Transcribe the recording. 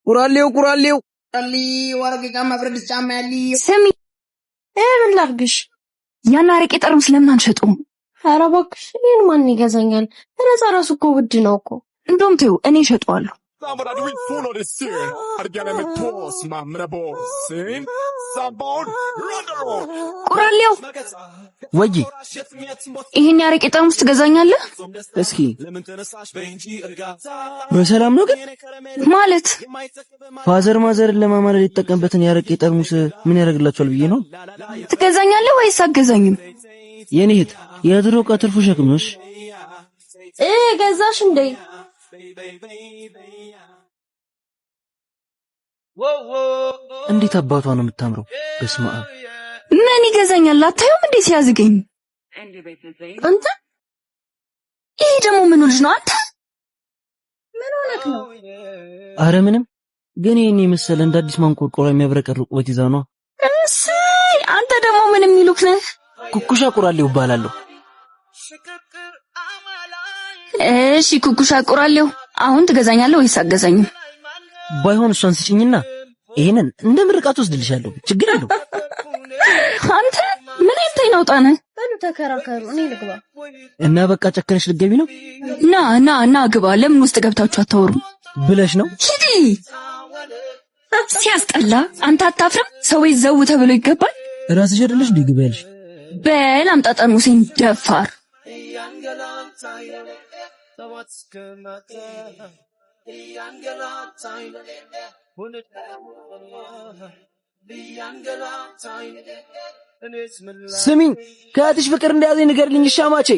ቁራሌው ቁራሌው ስሚ፣ ምን ላድርግሽ? ያን አረቄ ጠርሙስ ለምን አንሸጠውም? ኧረ እባክሽ ይሄን ማን ይገዛኛል? በነፃ ራሱ እኮ ውድ ነው እኮ። እንደውም ተይው፣ እኔ እሸጠዋለሁ። ቁራሌው ወይ ይሄን የአረቄ ጠርሙስ ትገዛኛለህ? እስኪ በሰላም ነው ግን? ማለት father ማዘርን ለማማለል የተጠቀምበትን የአረቄ ጠርሙስ ምን ያደርግላቸዋል ብዬ ነው። ትገዛኛለህ ወይስ አትገዛኝም? የኔ እህት የድሮ ዕቃ ትርፉ ሸክም ነው። እሺ ገዛሽ እንዴ? እንዴት አባቷ ነው የምታምረው! በስመ አብ። ምን ይገዛኛል? አታዩም እንዴ ሲያዝገኝ? አንተ ይሄ ደግሞ ምኑ ልጅ ነው? አንተ ምን ሆነክ ነው? አረ ምንም፣ ግን ይሄን የመሰለ እንደ አዲስ ማንቆርቆሪያ የሚያብረቀርቅ ውበት ይዛ ነው። እሰይ! አንተ ደግሞ ምን የሚሉክ ነህ? ኩኩሻ ቁራሌው እባላለሁ። እሺ ኩኩሻ ቁራሌው፣ አሁን ትገዛኛለህ ወይስ አትገዛኝም? ባይሆን እሷን ስጭኝና ይሄንን እንደ ምርቃት ወስድልሻለሁ። ችግር አለው? አንተ ምን አይነት አይን አውጣ ነህ? በሉ ተከራከሩ፣ እኔ ልግባ። እና በቃ ጨክነሽ ልትገቢ ነው? ና ና ና ግባ። ለምን ውስጥ ገብታችሁ አታወሩም? ብለሽ ነው? ሂዲ። ሲያስጠላ። አንተ አታፍርም? ሰው ቤት ዘው ተብሎ ይገባል? ራስሽ አይደለሽ እንዴ ግቢ ያልሽ? በል አምጣ ጠርሙሴን፣ ደፋር። ስሚኝ፣ ከእህትሽ ፍቅር እንደያዘኝ ንገርልኝ። እሺ አማቼ።